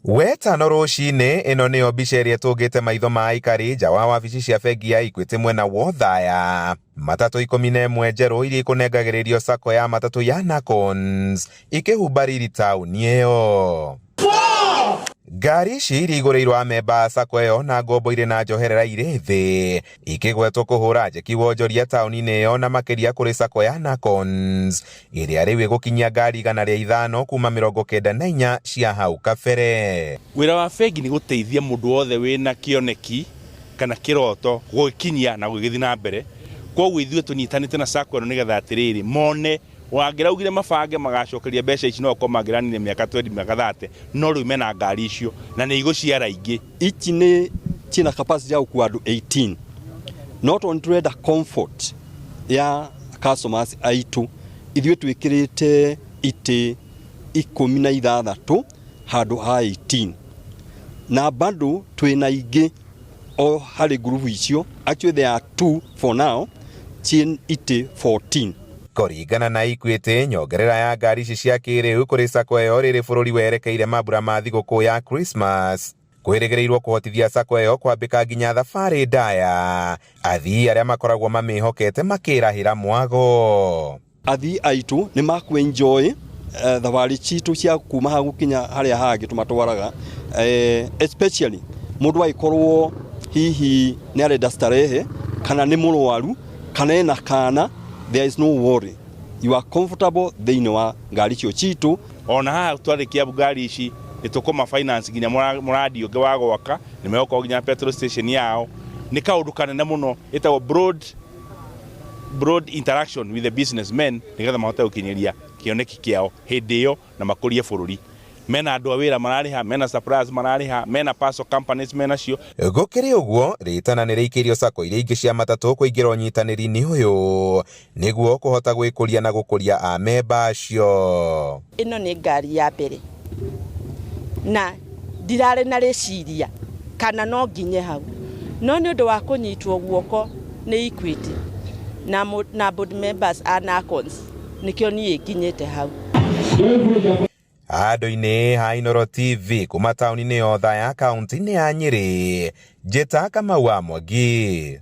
Wetano rũcinĩ ĩno nĩyo mbica ĩrĩa ĩtũngĩte maitho ma aikari nja wa wabici cia bengi ya Equity mwena wa Othaya. Matatũ 11 njerũ iria ikũnengagĩrĩrio sacco ya matatũ ya Nacons ikĩhumba riri taũni ĩyo. Ngari ici iria igũrĩirwo amemba a sacco ĩyo na ngombo irĩ na njoherera irĩ thĩ ikĩgwetwo kũhũra njeki wonjoria taũni-inĩ ĩyo na makĩria kũrĩ sacco ya Nacons ĩrĩa rĩu ĩgũkinyia ngari 105 kuma 94 cia hau kabere. Wĩra wa bengi nĩ gũteithia mũndũ wothe wĩna kĩoneki kana kĩroto gũgĩkinyia na gũgĩthiĩ na mbere. Koguo ithuĩ tũnyitanĩte na sacco ĩno nĩgetha atĩrĩrĩ mone wangĩraugire mabange magacokeria mbeca ici no okorwo mangĩranire mĩaka 20 mĩaka 30 no rĩu mena ngari icio na nĩ igũciara ingĩ. Ici nĩ ciĩna capacity ya gũkua andũ 18 no tondũ nĩ tũrenda comfort ya customers aitũ ithuĩ twĩkĩrĩte itĩ 16 handũ ha 18 na bado twĩna ingĩ o harĩ ngurubu icio, actually there are two for now ciĩ itĩ 14. Kũringana na Equity, nyongerera ya ngari ici cia kĩrĩu kũrĩ sacco ĩyo rĩrĩ bũrũri werekeire mambura ma thigũkũ ya Christmas kwĩrĩgĩrĩirwo kũhotithia sacco ĩyo kwambĩka nginya thabarĩ ndaya athii arĩa makoragwo mamĩhokete makĩrahĩra mwago. Athii aitũ nĩ makũ enjoy thabarĩ citũ cia kuma haha gũkinya harĩa hangĩ tũmatwaraga, especially mũndũ agĩkorwo hihi nĩ arenda starehe kana nĩ mũrwaru kana ena kana, there is no worry, you are comfortable thĩinĩ wa ngari icio citũ. Ona haha twarĩkia ngari ici nĩ tũkũma finance nginya mũradi ũngĩ wa gwaka nĩ megũkorwo nginya petrol station yao. Nĩ kaũndũ kanene mũno ĩtagwo broad interaction with the businessmen nĩgetha mahote gũkinyĩria kĩoneki kĩao hĩndĩ ĩyo na makũrie bũrũri. Mena andũ a wĩra mararĩha, mena suppliers mararĩha, mena parcel companies mena cio. Gũkĩrĩ ũguo, rĩtana nĩ rĩikĩirio sacco iria ingĩ cia matatũ kũingĩra ũnyitanĩri-inĩ ũyũ nĩguo kũhota gwĩkũria na gũkũria amemba acio. Ĩno nĩ ngari ya mbere na ndirarĩ na rĩciria kana no nginye hau, no nĩ ũndũ wa kũnyitwo guoko nĩ Equity na board members a NACONS nĩkĩo niĩ nginyĩte hau. Handũ-inĩ ha Inooro TV kuma taũni-inĩ ya Othaya kaunti-inĩ ya Nyĩrĩ, njĩta Kamau wa Mwangi.